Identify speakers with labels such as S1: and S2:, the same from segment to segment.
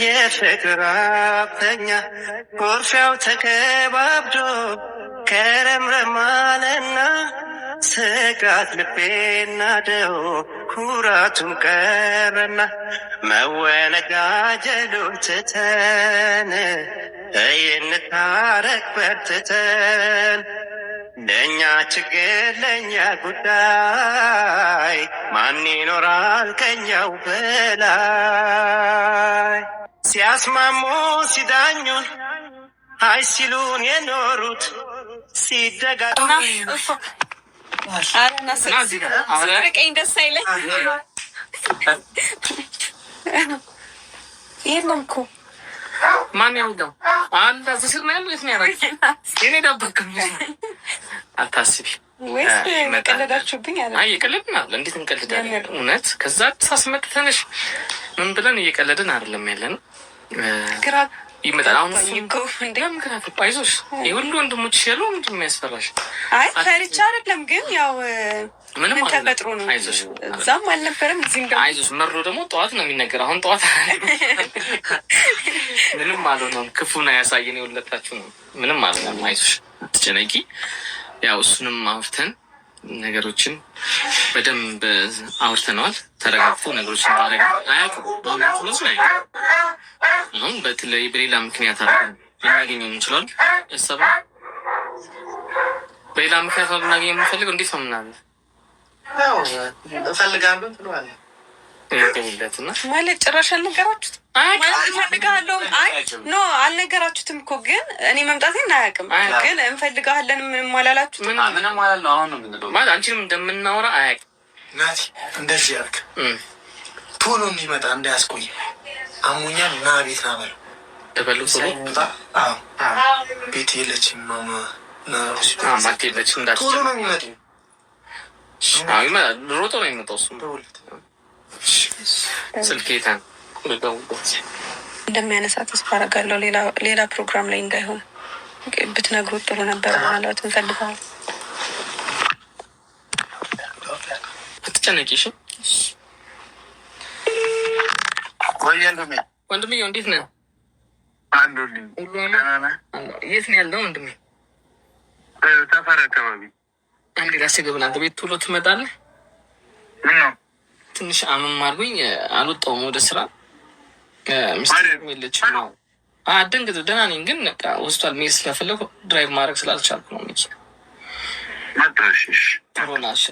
S1: የፍቅር ሀብተኛ ኩርፊያው ተከባብዶ ከረምረማለና ስጋት ልቤና ደው ኩራቱን ቀረና መወነጃጀሉን ትተን እንታረቅ በርትተን ለእኛ ችግር ለእኛ ጉዳይ ማን ይኖራል ከኛው በላይ? ሲያስማሙ ሲዳኙን አይ ሲሉን የኖሩት ሲደጋ
S2: ስትርቀኝ ደስ አይለኝ። የለም እኮ።
S3: ማን ያውደው? አንድ እዚህ ስር ነው ያለው። የት ነው ያደረገው? የኔ ደበቅ አታስቢ።
S2: ወይስ ቀለዳችሁብኝ? አለ።
S3: አይ እየቀለድን አለ። እንዴት እንቀልዳለን? እውነት ከዛ ሳስመጥተንሽ ምን ብለን እየቀለድን አይደለም ያለ ነው።
S2: ግራ
S3: ይመጣል። አሁን
S2: እኮ እንዴ።
S3: ለምን ግራ ገባ? አይዞሽ፣ የሁሉ ወንድሞች ያሉ ምንድን ነው የሚያስፈራሽ?
S2: አይ ፈርቻ አይደለም፣ ግን ያው
S3: ምንም
S2: ምን
S3: አይደለም።
S2: ተፈጥሮ ነው።
S3: አይዞሽ፣
S2: እዛም አልነበረም እዚህም ደግሞ።
S3: አይዞሽ። መርዶ ደግሞ ጠዋት ነው የሚነገር። አሁን ጠዋት ምንም አልሆነም። ክፉን አያሳየን፣ የሁለታችሁ ነው። ምንም አልሆነም። አይዞሽ፣ አትጨነቂ። ያው እሱንም አውርተን ነገሮችን በደንብ አውርተነዋል። ተረጋግቶ ነገሮችን ማድረግ አያውቅም። በእውነት አያውቅም። አሁን በተለይ በሌላ ምክንያት አለ ልናገኘው እንችላለን። እሰባ በሌላ ምክንያት ነው ልናገኘው የምንፈልገው። እንዴት ነው ምናምን
S1: እፈልጋለሁ ትለዋለህ።
S3: ደውልለት እና
S2: ማለት ጭራሽ አልነገራችሁትም? ማለት እንፈልግሃለሁ። አይ no አልነገራችሁትም እኮ፣ ግን እኔ መምጣቴን አያውቅም።
S3: አያውቅም።
S2: ግን እንፈልግሃለን ምንም አላላችሁትም።
S3: ምንም
S4: ምንም አላልነው። አሁን ነው የምንለው።
S3: ማለት አንቺንም እንደምናወራ አያውቅም።
S5: ናቲ እንደዚህ ያልክ ቶሎ እንዲመጣ እንዳያስቆይ፣ አሞኛል ና ቤት ና በለው።
S3: ደበሉ ቶሎ።
S5: አዎ፣ ቤት የለችም ማማ ና ሆስፒታል።
S3: ማት የለችም
S5: ቶሎ
S3: እንዳትጨነቅ።
S5: ነው የሚመጣው።
S3: አዎ ይመጣል። ሮጦ ነው የሚመጣው እሱ።
S5: ደውልለት።
S3: ስልክ የት ነው? ልደውልለት።
S2: እንደሚያነሳ ተስፋ አደርጋለሁ። ሌላ ፕሮግራም ላይ እንዳይሆን ብትነግሩት ጥሩ ነበር። ምናልባት እንፈልገዋለን።
S3: አትጨነቂ እሺ።
S6: ወይ ወንድሜ።
S3: ወንድምዬው እንዴት ነህ?
S6: አለሁልኝ።
S3: ሁሉ አማን?
S6: ደህና ነህ?
S3: የት ነው ያለው ወንድሜ?
S6: ሰፈር አካባቢ።
S3: አንዴ ላስገብን። አንተ ቤት ቶሎ ትመጣለህ?
S6: ምን ነው?
S3: ትንሽ አመም አድርጎኝ አልወጣሁም ወደ ስራ። ሚስት የለችም። አትደንግጥ፣ ደህና ነኝ። ግን በቃ ሆስፒታል መሄድ ስለፈለኩ drive ማድረግ ስላልቻልኩ ነው። ሚኪ
S6: መጣሁ። እሺ፣ እሺ።
S3: ቶሎ ና እሺ።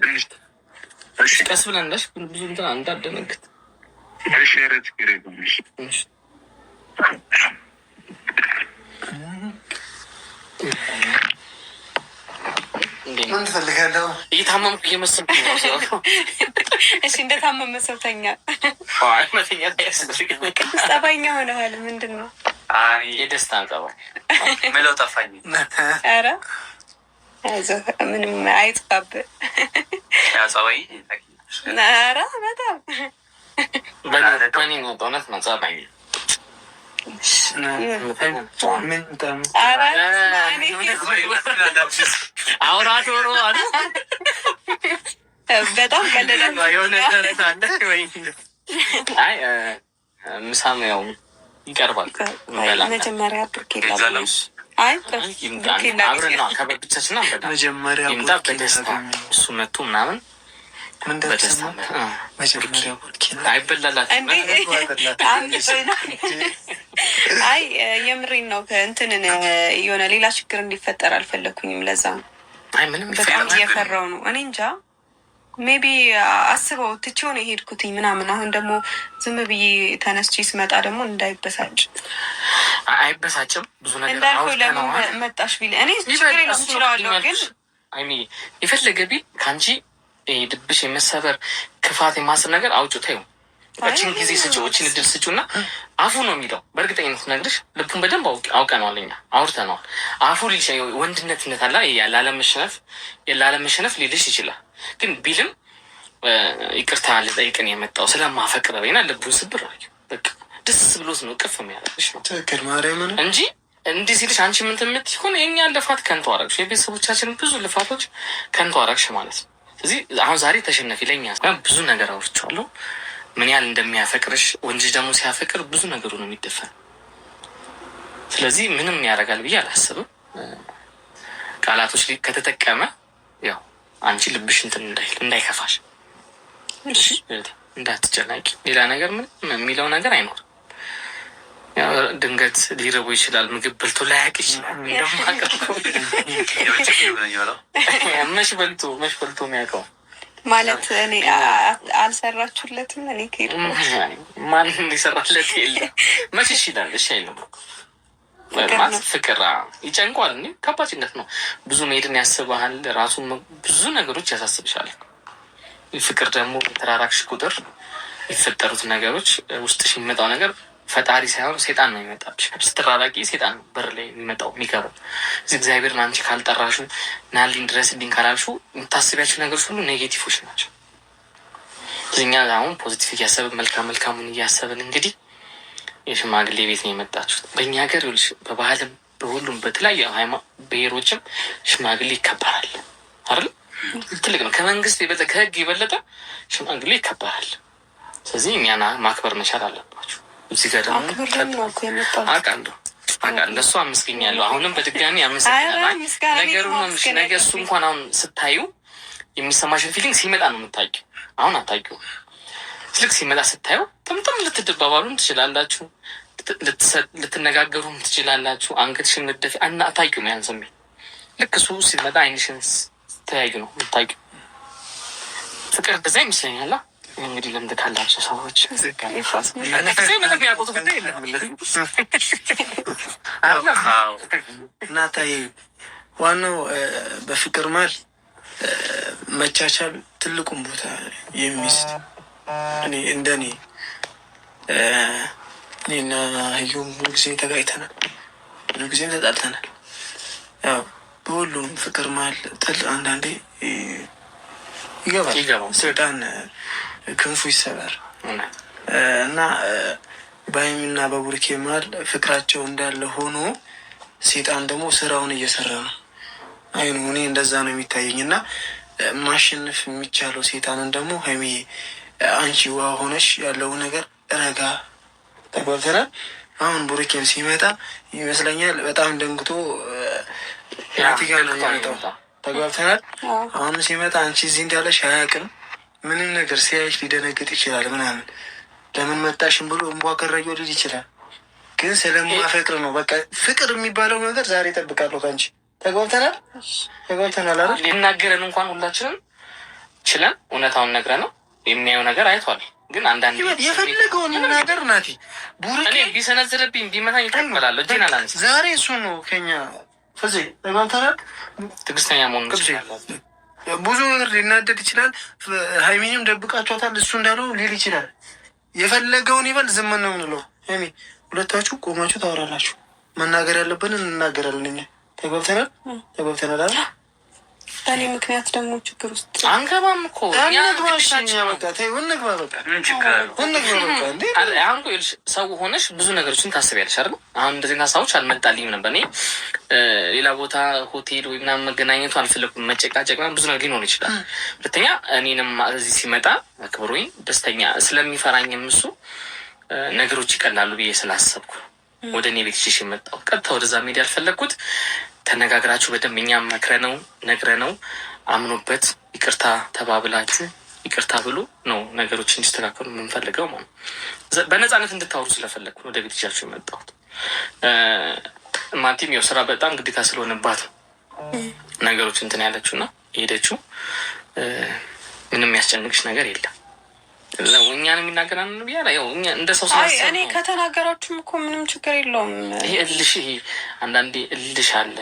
S6: እሺ።
S3: ቀስ ብለን እንዳሽ ብዙ እንትን እንዳትደነግጥ።
S6: እሺ። ኧረ ችግር የለውም። እሺ።
S3: እሺ። እንዴት ነህ?
S5: ምን ትፈልጋለህ?
S3: እየታመምኩ እየመሰልኩ ነው።
S2: እሺ እንደታመመ ሰው ተኛ።
S3: አይ መተኛት አያስፈልግም።
S2: ቅዱስ ጠባኛ ሆነሃል። ምንድን ነው?
S4: አይ
S3: የደስታ ጠባይ።
S4: ምለው ጠፋኝ።
S2: ኧረ አይዞህ፣ ምንም አይጥፋብህ።
S4: ያው ጸባይ።
S2: ኧረ በጣም።
S3: በእኔ ነው፣ እውነት ነው ጸባይ።
S5: ምን ጠም
S2: ኧረ እኔ
S3: አውራ ዶሮ አሉ።
S2: በጣም ቀለዳችሁ።
S4: የሆነ ተረት አለ ወይ?
S3: አይ ምሳም ያው ይቀርባል። እንበላለን።
S2: መጀመሪያ ብሩኬ
S4: ይዛለም።
S2: አይ
S3: ይምጣ፣
S2: ብሩኬ
S3: አብረን ነው ከብቻችን አንበላም።
S5: መጀመሪያ
S3: ይምጣ
S5: ቡርኬን
S3: በደስታ
S5: አገኘሁ።
S3: እሱ መቶ ምናምን
S5: ምን
S3: በደስታ
S5: እንደተሰማ መጀመሪያ ቡርኬን
S3: አይበላላትም።
S2: እንዴ አንድ ቆይ ነው። አይ የምሬን ነው። እንትንን የሆነ ሌላ ችግር እንዲፈጠር አልፈለኩኝም። ለዛ ነው።
S3: አይ ምንም
S2: በጣም
S3: ይፈጠር
S2: እየፈራው ነው። እኔ እንጃ፣ maybe አስበው ትቼው ነው የሄድኩትኝ ምናምን። አሁን ደግሞ ዝም ብዬ ተነስቼ ስመጣ ደግሞ እንዳይበሳጭ።
S3: አይበሳጭም። ብዙ ነገር
S2: እንዳልከው ለምን
S3: አውርተነዋል።
S2: መጣሽ ቢል እኔ ችግር የለውም እችለዋለሁ፣ ግን
S3: አይሚ የፈለገ ቢል ከአንቺ ይሄ ልብሽ የመሰበር ክፋት የማሰብ ነገር አውጪው፣ ተይው። እችን ጊዜ ስጪው፣ እችን እድል ስጪው እና አፉ ነው የሚለው። በእርግጠኝነት ነግርሽ ልቡን በደንብ አውቀነዋል፣ እኛ አውርተነዋል። አፉ ሊልሽ ወንድነትነት አላ ላለመሸነፍ ሊልሽ ይችላል። ግን ቢልም ይቅርታ ልጠይቅን የመጣው ስለማፈቅረ በይና ልቡን ስብር አድርጊው። በቃ ደስ ብሎት ነው ቅፍ የሚያደርግሽ ነው
S5: ትክክል ማርያምን
S3: እንጂ እንዲህ ሲልሽ አንቺ ምን ትምትይ ከሆነ የእኛን ልፋት ከንቱ አደረግሽ፣ የቤተሰቦቻችንን ብዙ ልፋቶች ከንቱ አደረግሽ ማለት ነው። ስለዚህ አሁን ዛሬ ተሸነፊ። ለእኛ ብዙ ነገር አውርቼዋለሁ። ምን ያህል እንደሚያፈቅርሽ። ወንድ ልጅ ደግሞ ሲያፈቅር ብዙ ነገሩ ነው የሚደፈን። ስለዚህ ምንም ያደርጋል ብዬ አላስብም። ቃላቶች ከተጠቀመ ያው አንቺ ልብሽ እንትን እንዳይል እንዳይከፋሽ፣ እንዳትጨናቂ፣ ሌላ ነገር ምንም የሚለው ነገር አይኖርም። ድንገት ሊርቡ ይችላል። ምግብ በልቶ ላያቅ ይችላል። መሽ በልቶ መሽ በልቶ የሚያውቀው
S2: ማለት እኔ አልሰራችሁለትም። እኔ ከሄድኩ
S3: ማንም ሊሰራለት የለም። መች ይችላል? እሺ አይልም። ማለት ፍቅር ይጨንቋል። ከባድ ጭንቀት ነው። ብዙ መሄድን ያስብሃል። ራሱ ብዙ ነገሮች ያሳስብሻል። ፍቅር ደግሞ ተራራክሽ ቁጥር የሚፈጠሩት ነገሮች ውስጥሽ የሚመጣው ነገር ፈጣሪ ሳይሆን ሴጣን ነው የሚመጣብሽ። ስትራራቂ ሴጣን ነው በር ላይ የሚመጣው የሚገባው። እዚህ እግዚአብሔርን አንቺ ካልጠራሹ ናልኝ ድረስልኝ ካላልሹ የምታስቢያቸው ነገሮች ሁሉ negative ኦች ናቸው። እኛ አሁን positive እያሰብን መልካም መልካሙን እያሰብን እንግዲህ የሽማግሌ ቤት ነው የመጣችሁት። በእኛ ሀገር ይኸውልሽ በባህልም በሁሉም በተለያዩ ብሔሮችም ሽማግሌ ይከበራል አይደል? ትልቅ ነው። ከመንግስት የበለጠ ከህግ የበለጠ ሽማግሌ ይከበራል። ስለዚህ እኛን ማክበር መቻል አለባችሁ። እዚህ ጋር ደግሞ አውቃለሁ አውቃለሁ ለእሱ አመስግኛለሁ። አሁንም በድጋሚ አመሰግናለሁ። ነገሩ ነገ እሱ እንኳን አሁን ስታዩ የሚሰማሽን feeling ሲመጣ ነው የምታውቂው። አሁን አታውቂውም። ስልክ ሲመጣ ስታዩ ጥምጥም ልትደባባሉም ትችላላችሁ፣ ልትነጋገሩም ትችላላችሁ። አንገትሽን ልትደፊ አታውቂውም ያን ስሜት። ልክ እሱ ሲመጣ አይንሽን ስተያዩ ነው የምታውቂው። ፍቅር እንደዛ ይመስለኛል። እንግዲህ ልምድ ካላቸው ሰዎች ምንም ያውቁት ጉዳይ የለም።
S5: እናታይ ዋናው በፍቅር መሃል መቻቻል ትልቁን ቦታ የሚይዝ፣ እኔ እንደኔ እኔና ህዩም ብዙ ጊዜ ተጋጭተናል፣ ብዙ ጊዜም ተጣልተናል። ያው በሁሉም ፍቅር መሃል ጥል አንዳንዴ ይገባል። ሰይጣን ክንፉ ይሰበር እና በሀይሚና በቡርኬ መሃል ፍቅራቸው እንዳለ ሆኖ ሴጣን ደግሞ ስራውን እየሰራ ነው። አይኑ እኔ እንደዛ ነው የሚታየኝ። እና ማሸነፍ የሚቻለው ሴጣንን ደግሞ ሀይሚ አንቺ ውሃ ሆነሽ ያለው ነገር ረጋ፣ ተግባብተናል። አሁን ቡርኬም ሲመጣ ይመስለኛል በጣም ደንግቶ ናቲ ጋር ነው የሚመጣው። ተግባብተናል። አሁንም ሲመጣ አንቺ እዚህ እንዳለሽ አያውቅም። ምንም ነገር ሲያይሽ ሊደነግጥ ይችላል ምናምን ለምን መጣሽም ብሎ እንቧ ከረዮ ሊል ይችላል። ግን ስለማፈቅር ነው። በቃ ፍቅር የሚባለው ነገር ዛሬ እጠብቃለሁ ከአንቺ። ተግባብተናል፣ ተግባብተናል አይደል?
S3: ሊናገረን እንኳን ሁላችንም ችለን እውነታውን ነግረ ነው የሚያየው ነገር አይቷል። ግን አንዳንድ
S5: የፈለገውን ነገር ናቲ ቡርኬ
S3: ቢሰነዝርብኝ ቢመታኝ ይቀበላለሁ። እጄን አላነሳም።
S5: ዛሬ እሱ ነው ከኛ ፍዜ፣ ተግባብተናል።
S3: ትዕግስተኛ መሆን
S5: ብዙ ነገር ሊናደድ ይችላል። ሀይሚንም ደብቃችኋታል እሱ እንዳለው ሊል ይችላል። የፈለገውን ይበል፣ ዝም ነው የምንለው። ሀይሚ ሁለታችሁ ቆማችሁ ታወራላችሁ። መናገር ያለብንን እንናገራለን። እኛ ተግባብተናል፣ ተግባብተናል አይደል?
S2: በእኔ ምክንያት ደግሞ ችግር ውስጥ
S3: አንገባም እኮ።
S5: እንግባ፣ እሺ፣ እኛ በቃ ተይው፣ እንግባ፣ በቃ እንግባ፣ በቃ። እንዴ
S3: አሁን እኮ ይኸውልሽ ሰው ሆነሽ ብዙ ነገሮችን ታስቢያለሽ አይደል? አሁን እንደዚህ ሀሳቦች አልመጣልኝም ነበር። እኔ ሌላ ቦታ ሆቴል ወይ ምናምን መገናኘቱ አልፈለኩም። መጨቃጨቅ ምናምን ብዙ ነገር ሊኖር ይችላል። ሁለተኛ እኔንም እዚህ ሲመጣ አክብሮኝ ደስተኛ ስለሚፈራኝም እሱ ነገሮች ይቀላሉ ብዬ ስላሰብኩ ወደ እኔ ቤት ይዤሽ የመጣሁት፣ ቀጥታ ወደዛ መሄድ ያልፈለግኩት ተነጋግራችሁ በደንብ እኛም መክረ ነው ነግረ ነው አምኖበት ይቅርታ ተባብላችሁ ይቅርታ ብሎ ነው ነገሮች እንዲስተካከሉ የምንፈልገው ማለት ነው። በነፃነት እንድታወሩ ስለፈለግኩ ወደ ቤት ይዣችሁ የመጣሁት። ማቲም ያው ስራ በጣም ግዴታ ስለሆነባት ነገሮች እንትን ያለችው እና የሄደችው። ምንም የሚያስጨንቅሽ ነገር የለም። እኛን የሚናገራን ብያ ያው እኛ እንደ ሰው ስላሰብን
S2: እኔ ከተናገራችሁም እኮ ምንም ችግር የለውም።
S3: ይሄ እልሽ፣ ይሄ አንዳንዴ እልሽ አለ።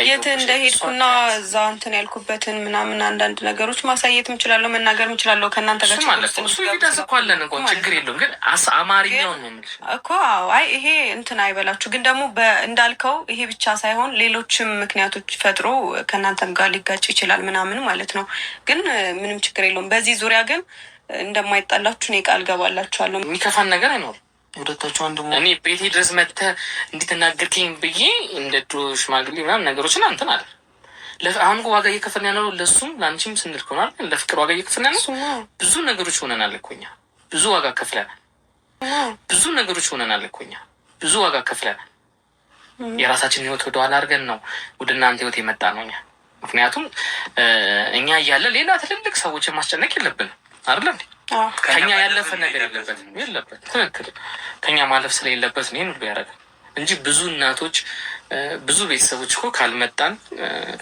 S2: የት እንደሄድኩና እዛ እንትን ያልኩበትን ምናምን አንዳንድ ነገሮች ማሳየት እችላለሁ፣ መናገር እችላለሁ። ከእናንተ ጋር
S3: እሱ ማለት ነው። እሱ evidence እኮ አለን እኮ፣ ችግር የለውም። ግን አማርኛውን ነው የምልሽ
S2: እኮ። አዎ፣ አይ ይሄ እንትን አይበላችሁ። ግን ደግሞ እንዳልከው ይሄ ብቻ ሳይሆን ሌሎችም ምክንያቶች ፈጥሮ ከእናንተም ጋር ሊጋጭ ይችላል ምናምን ማለት ነው። ግን ምንም ችግር የለውም። በዚህ ዙሪያ ግን እንደማይጣላችሁ እኔ ቃል ገባላችኋለሁ።
S3: የሚከፋን ነገር አይኖርም።
S5: ሁለታችሁ አንድ
S3: እኔ ቤቴ ድረስ መጥተህ እንዲተናገርከኝ ብዬ እንደ ድሮ ሽማግሌ ምናምን ነገሮችን አንትን አለ። አሁን እኮ ዋጋ እየከፈልን ያለው ለእሱም ለአንቺም ስንል ከሆነ ለፍቅር ዋጋ እየከፈልን ያለው ብዙ ነገሮች ሆነናል እኮ እኛ። ብዙ ዋጋ ከፍለናል። ብዙ ነገሮች ሆነናል እኮ እኛ ብዙ ዋጋ ከፍለናል። የራሳችንን ህይወት ወደኋላ አድርገን ነው ወደ እናንተ ህይወት የመጣ ነው እኛ። ምክንያቱም እኛ እያለ ሌላ ትልልቅ ሰዎችን ማስጨነቅ የለብንም አይደለ እንዴ? ከኛ ያለፈ ነገር የለበትም የለበት ትክክል። ከኛ ማለፍ ስለሌለበት ነው ይሄን ሁሉ ያደረገው እንጂ ብዙ እናቶች ብዙ ቤተሰቦች እኮ ካልመጣን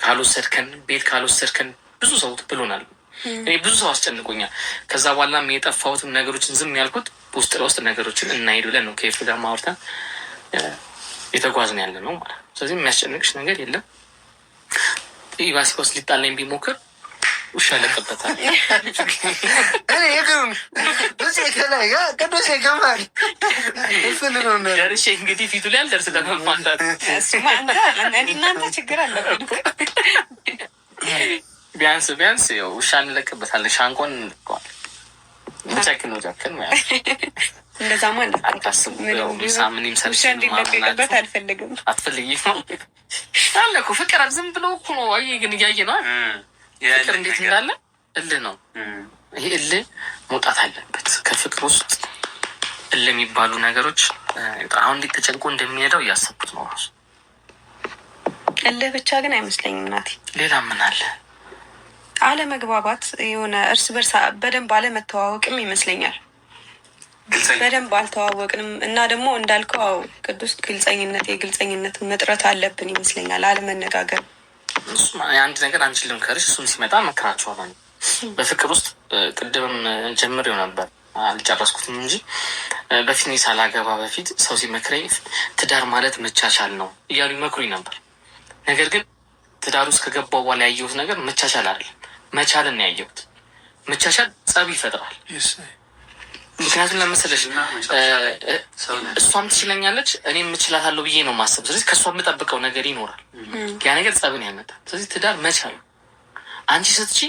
S3: ካልወሰድከን ቤት ካልወሰድከን ብዙ ሰው ብሎናል። እኔ ብዙ ሰው አስጨንቆኛል። ከዛ በኋላም የጠፋሁትም ነገሮችን ዝም ያልኩት ውስጥ ለውስጥ ነገሮችን እናሄድ ብለን ነው ከኤፍ ጋር ማውርተን የተጓዝን ያለ ነው ማለት ነው። ስለዚህ የሚያስጨንቅሽ ነገር የለም። ኢባሲኮስ ሊጣላኝ ቢሞክር ውሻ ለቅበታል። ደርሼ እንግዲህ ፊቱ ላይ አልደርስ ለመማታት
S2: እናንተ ችግር አለብን።
S3: ቢያንስ ቢያንስ ውሻ እንለቅበታለን፣ ሻንቆን እንለቀዋለን። ጨክን ነው ጨክን
S2: እንደዛማ
S3: አታስቡ። ምንም ሰርች
S2: እንዲለቀቅበት አልፈልግም።
S3: አትፈልጊም ነው አለ እኮ ፍቅር ዝም ብሎ እኮ ነው። አየህ ግን እያየ ነው ፍቅር እንዴት እንዳለ እልህ ነው። ይሄ እልህ መውጣት አለበት ከፍቅር ውስጥ እልህ የሚባሉ ነገሮች። አሁን እንዴት ተጨንቆ እንደሚሄደው እያሰብኩት ነው ራሱ።
S2: እልህ ብቻ ግን አይመስለኝም ናቲ።
S3: ሌላ ምን አለ?
S2: አለመግባባት፣ የሆነ እርስ በርስ በደንብ አለመተዋወቅም ይመስለኛል። በደንብ አልተዋወቅንም እና ደግሞ እንዳልከው አዎ ቅዱስ ግልጸኝነት የግልጸኝነት መጥረት አለብን ይመስለኛል። አለመነጋገር
S3: እሱም አንድ ነገር አንቺን ልምከርሽ፣ እሱም ሲመጣ መክራችኋለሁ። በፍቅር ውስጥ ቅድምም ጀምሬው ነበር አልጨረስኩትም እንጂ በፊት እኔ ሳላገባ በፊት ሰው ሲመክረኝ ትዳር ማለት መቻቻል ነው እያሉ ይመክሩኝ ነበር። ነገር ግን ትዳር ውስጥ ከገባው በኋላ ያየሁት ነገር መቻቻል አይደለም፣ መቻልን ነው ያየሁት። መቻቻል ጸብ ይፈጥራል። ምክንያቱም ለመሰለሽ እሷም ትችለኛለች እኔም እችላታለሁ ብዬ ነው ማሰብ። ስለዚህ ከእሷ የምጠብቀው ነገር ይኖራል። ያ ነገር ጸብን ያመጣል። ስለዚህ ትዳር መቻል ነው። አንቺ ስትቺ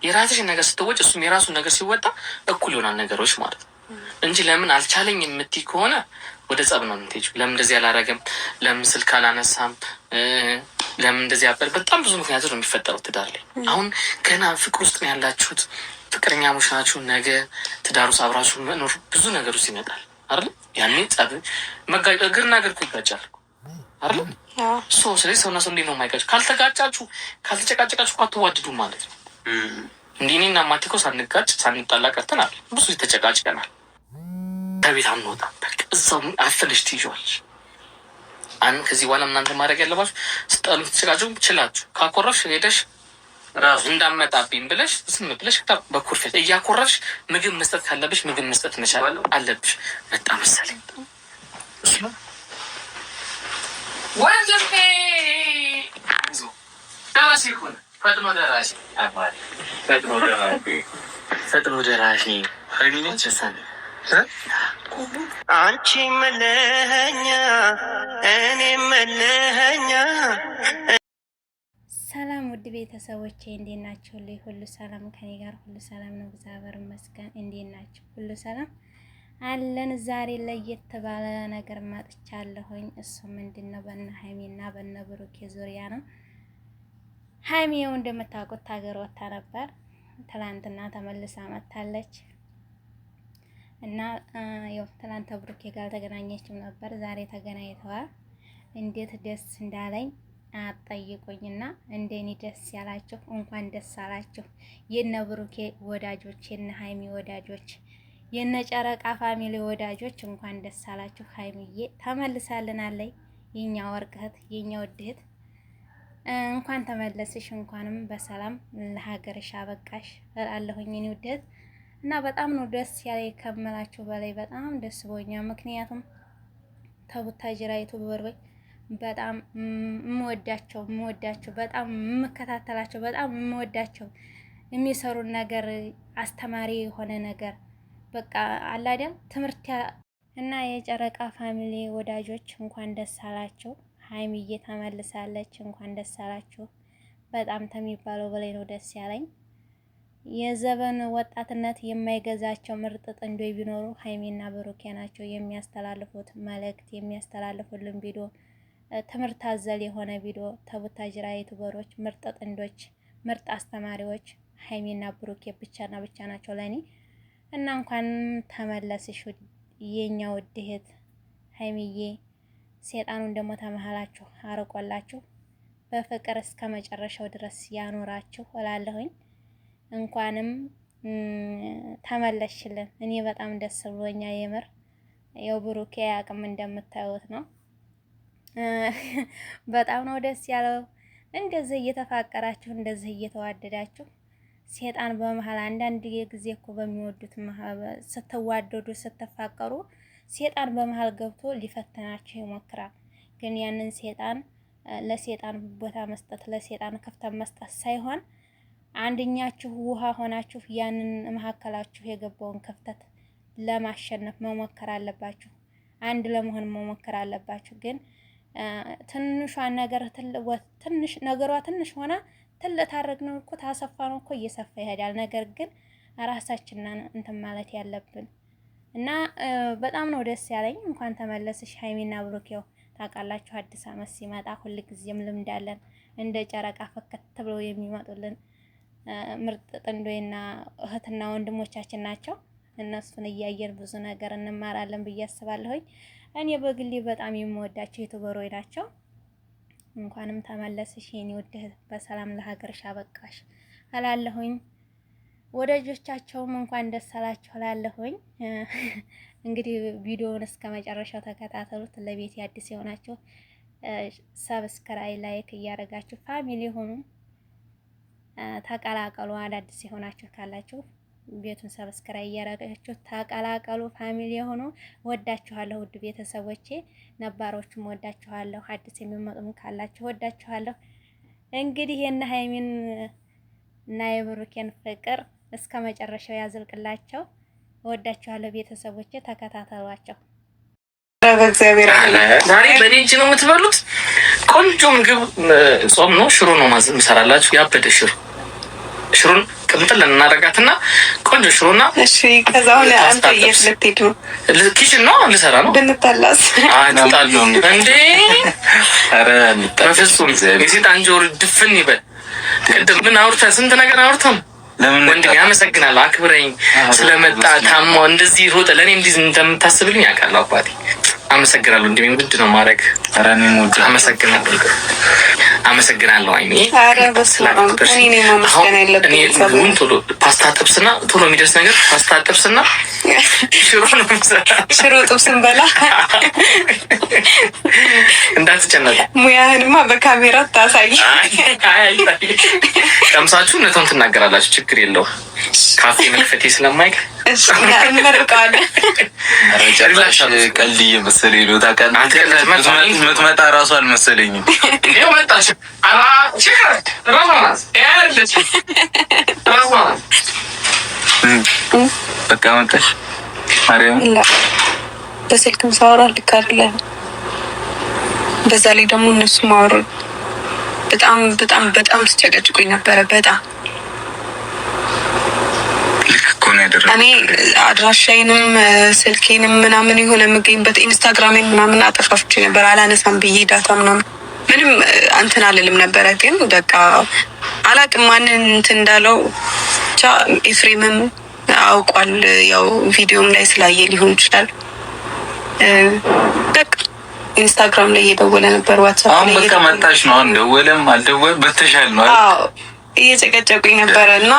S3: የራስሽን ነገር ስትወጭ፣ እሱም የራሱን ነገር ሲወጣ እኩል ይሆናል ነገሮች ማለት ነው እንጂ ለምን አልቻለኝ የምትይ ከሆነ ወደ ጸብ ነው የምትሄጂው። ለምን እንደዚህ አላረገም፣ ለምን ስልክ አላነሳም፣ ለምን እንደዚህ አበል፣ በጣም ብዙ ምክንያቶች ነው የሚፈጠረው ትዳር ላይ። አሁን ገና ፍቅር ውስጥ ነው ያላችሁት፣ ፍቅረኛሞች ናችሁ። ነገ ትዳር ውስጥ አብራችሁ መኖር ብዙ ነገር ውስጥ ይመጣል አይደል? ያኔ ጸብ እግርና እግር እኮ ይጋጫል አይደል? ስለዚህ ሰውና ሰው እንዴት ነው የማይጋጭ? ካልተጋጫችሁ ካልተጨቃጨቃችሁ እኮ አትዋድዱም ማለት ነው። እንዲህ እኔና ማቲ እኮ ሳንጋጭ ሳንጣላ ቀርተናል። ብዙ ተጨቃጭቀናል። ከቤት አንወጣም። በቃ እዛው አፍልሽ ትይዣለሽ። ከዚህ በኋላ እናንተ ማድረግ ያለባችሁ ስጠሉ ትጨቃጭቁ ችላችሁ ካኮረፍሽ ሄደሽ እንዳመጣብኝ ብለሽ ዝም ብለሽ በኩርፊያ እያኮረፍሽ ምግብ መስጠት ካለብሽ ምግብ መስጠት መቻል አለብሽ። መጣ መሰለኝ ወንድሜ ደራሲ ይሁን ፈጥኖ ደራሲ ፈጥኖ ደራሲ ፈጥኖ ደራሲ
S1: አንቺ መለኸኛ እኔ መለኸኛ።
S7: ሰላም ውድ ቤተሰቦቼ እንዴት ናችሁ? ልይ ሁሉ ሰላም ከኔ ጋር ሁሉ ሰላም ነው፣ እግዚአብሔር ይመስገን። እንዴት ናችሁ? ሁሉ ሰላም አለን። ዛሬ ለየት ባለ ነገር መጥቻለሁኝ። እሱ ምንድን ነው? በነ ሀይሚና በነ ብሩኬ ዙሪያ ነው። ሀይሚ ያው እንደምታውቁት ሀገር ወጥታ ነበር። ትላንትና ተመልሳ መጥታለች እና ያው ትላንት ብሩኬ ጋር አልተገናኘችም ነበር። ዛሬ ተገናኝተዋል። እንዴት ደስ እንዳለኝ አትጠይቁኝና እንደኔ ደስ ያላችሁ እንኳን ደስ አላችሁ። የነ ብሩኬ ወዳጆች፣ የነ ሀይሚ ወዳጆች፣ የነ ጨረቃ family ወዳጆች እንኳን ደስ አላችሁ። ሀይሚዬ ተመልሳልናለች። የኛ ወርቅ እህት፣ የኛ ውድ እህት እንኳን ተመለስሽ፣ እንኳንም በሰላም ለሀገርሽ አበቃሽ እላለሁኝ የኔ ውድ እህት እና በጣም ነው ደስ ያለ ከምላችሁ በላይ በጣም ደስ ብሎኛል። ምክንያቱም ተቡታጅራ YouTuber ኦች በጣም የምወዳቸው በጣም የምከታተላቸው በጣም የምወዳቸው የሚሰሩን ነገር አስተማሪ የሆነ ነገር በቃ አላደም ትምህርት እና የጨረቃ family ወዳጆች እንኳን ደስ አላችሁ። ሀይሚዬ ተመልሳለች። እንኳን ደስ አላችሁ። በጣም ከሚባለው በላይ ነው ደስ ያለኝ። የዘበን ወጣትነት የማይገዛቸው ምርጥ ጥንዶች ቢኖሩ ሀይሚና ብሩኬ ናቸው። የሚያስተላልፉት መልእክት የሚያስተላልፉልን ቪዲዮ ትምህርት አዘል የሆነ ቪዲዮ ተቡታጅራ YouTuber ኦች ምርጥ ጥንዶች፣ ምርጥ አስተማሪዎች ሀይሚና ብሩኬ ብቻና ብቻ ናቸው ለእኔ። እና እንኳን ተመለስሽ የኛ ውድ እህት ሀይሚዬ። ሴጣኑን ደግሞ ተመሀላችሁ አርቆላችሁ በፍቅር እስከ መጨረሻው ድረስ ያኖራችሁ እላለሁኝ። እንኳንም ተመለስሽልን። እኔ በጣም ደስ ብሎኛል የምር። ያው ብሩኬ አቅም እንደምታዩት ነው። በጣም ነው ደስ ያለው። እንደዚህ እየተፋቀራችሁ እንደዚህ እየተዋደዳችሁ ሴጣን በመሀል አንዳንድ ጊዜ እኮ በሚወዱት ስትዋደዱ ስትፋቀሩ ሴጣን በመሀል ገብቶ ሊፈትናችሁ ይሞክራል። ግን ያንን ሴጣን ለሴጣን ቦታ መስጠት ለሴጣን ክፍተት መስጠት ሳይሆን አንደኛችሁ ውሃ ሆናችሁ ያንን መሀከላችሁ የገባውን ክፍተት ለማሸነፍ መሞከር አለባችሁ። አንድ ለመሆን መሞከር አለባችሁ። ግን ትንሿን ነገር ትንሽ ነገሯ ትንሽ ሆና ትልቅ ታረግነው እኮ ታሰፋ ነው እኮ እየሰፋ ይሄዳል። ነገር ግን ራሳችንን እንትን ማለት ያለብን እና በጣም ነው ደስ ያለኝ። እንኳን ተመለስሽ ሀይሚና ብሩኬው። ታውቃላችሁ አዲስ ዓመት ሲመጣ ሁልጊዜም ልምድ አለን እንደ ጨረቃ ፈከት ብለው የሚመጡልን ምርጥ ጥንዶይና እህትና ወንድሞቻችን ናቸው። እነሱን እያየን ብዙ ነገር እንማራለን ብዬ አስባለሁኝ። እኔ በግሌ በጣም የምወዳቸው YouTuber ኦች ናቸው። እንኳንም ተመለስሽ የኔ ውድ እህት፣ በሰላም ለሀገርሽ አበቃሽ እላለሁኝ። ወዳጆቻቸውም እንኳን ደስ አላችሁ እላለሁኝ። እንግዲህ ቪዲዮውን እስከ መጨረሻው ተከታተሉት። ለቤት አዲስ የሆናችሁ subscribe፣ like እያደረጋችሁ family ሆኑ ተቀላቀሉ። አዳዲስ የሆናችሁ ካላችሁ ቤቱን subscribe እያደረጋችሁ ተቀላቀሉ። family የሆኑ ወዳችኋለሁ። ውድ ቤተሰቦቼ ነባሮቹም ወዳችኋለሁ። አዲስ የሚመጡም ካላችሁ ወዳችኋለሁ። እንግዲህ የነ ሀይሚን እና የብሩኬን ፍቅር እስከ መጨረሻው ያዝልቅላቸው። ወዳችኋለሁ ቤተሰቦቼ፣ ተከታተሏቸው።
S3: ዛሬ በእኔ እጅ ነው የምትበሉት። ቆንጆ ምግብ ጾም ነው፣ ሽሮ ነው የምሰራላችሁ። ያበደ ሽሮ ሽሮን ቅምጥል እናደርጋትና ቆንጆ ሽሮና
S2: እሺ። ከዛ አሁን አንተ የት ልትሄድ ነው?
S3: Kitchen ነው ልሰራ ነው።
S2: ብንጣላስ?
S3: አትጣሉ እንዴ? በፍጹም የሴጣን ጆሮ ድፍን ይበል። ቅድም ምን አውርተን ስንት ነገር አውርተን ወንድሜ አመሰግናለሁ፣ አክብረኝ ስለመጣ ታሞ እንደዚህ ሮጠ ለእኔ እንዲህ እንደምታስብልኝ ያውቃለሁ አባቴ። አመሰግናለሁ ወንድሜ። ምንድን ነው ማድረግ? አመሰግናለሁ፣ አመሰግናለሁ። አይኔ እኔ ቶሎ ፓስታ ጥብስና ቶሎ የሚደርስ ነገር ፓስታ ጥብስና ሽሮ ነው የምሰራው።
S2: ሽሮ ጥብስን በላ
S3: እንዳትጨነቁ።
S2: ሙያህንማ በካሜራ ታሳይ።
S3: ቀምሳችሁ እውነቱን ትናገራላችሁ። ችግር የለውም። ካፌ መክፈቴ ስለማይቀር
S2: እንመርቀዋለን።
S4: ጭራሽ ቀልድ እየመሰለኝ ነው። ታውቃለህ፣ የምትመጣ እራሱ አልመሰለኝም።
S3: ይኸው መጣች። ራሷ ናት ያለች ራሷ ናት።
S4: በቃ መጣሽ ማርያም።
S2: በስልክም ሳወራ ልክ አይደለም። በዛ ላይ ደግሞ እነሱ ማወሩ በጣም በጣም በጣም ስጨቀጭቁኝ ነበረ። በጣም
S6: ልክ እኮ ነው ያደረገው።
S2: እኔ አድራሻዬንም ስልኬንም ምናምን የሆነ የምገኝበት ኢንስታግራሜን ምናምን አጠፋፍቼ ነበር አላነሳም ብዬ data ምናምን ምንም እንትን አልልም ነበረ። ግን በቃ አላቅም ማንን እንትን እንዳለው ብቻ ኤፍሬምም አውቋል። ያው ቪዲዮም ላይ ስላየ ሊሆን ይችላል። በቃ ኢንስታግራም ላይ እየደወለ ነበር፣ ዋትሳፕ
S4: አሁን
S2: ላይ
S4: በቃ
S2: እየደወለ
S4: መጣሽ ነው። አሁን ደወለም አልደወለም በተሻል ነው አይደል?
S2: አዎ እየጨቀጨቁኝ ነበረ እና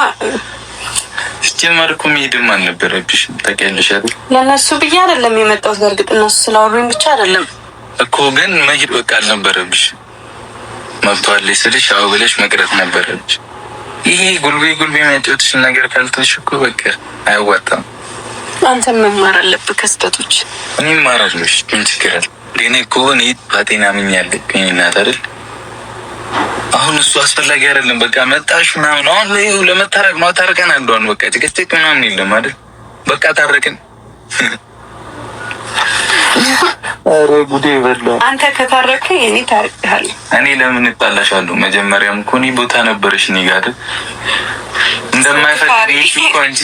S4: ሲጀመር እኮ መሄድም አልነበረብሽም ታውቂያለሽ አይደል?
S2: ለእነሱ ብዬ አይደለም የመጣሁት። በእርግጥ እነሱ ስላወሩኝ ብቻ አይደለም
S4: እኮ ግን መሄድ በቃ አልነበረብሽ። መብቷለች ስልሽ አዎ ብለሽ መቅረት ነበረብሽ። ይሄ ጉልቤ ጉልቤ የሚያጫውትሽን ነገር ካልተሽ እኮ በቃ አያዋጣም።
S2: አንተም መማር አለብህ ከስህተቶች።
S4: እኔ እማራለሁ። እሺ፣ ምን ችግር አለ? እኔ እኮ እኔ በጤና ምኝ ያለብኝ እናት አይደል? አሁን እሱ አስፈላጊ አይደለም። በቃ መጣሽ ምናምን አሁን ላይ ለመታረቅ ነው። ታርቀን አንዷን በቃ ጭቅጭቅ ምናምን የለም አይደል? በቃ ታረቅን። ኧረ ጉዴ በላ።
S2: አንተ ከታረቅህ እኔ ታርቅሃለሁ።
S4: እኔ ለምን እጣላሻለሁ? መጀመሪያም እኮ እኔ ቦታ ነበረሽ እኔ ጋር አይደል? እንደማይፈልግሽ እኮ አንቺ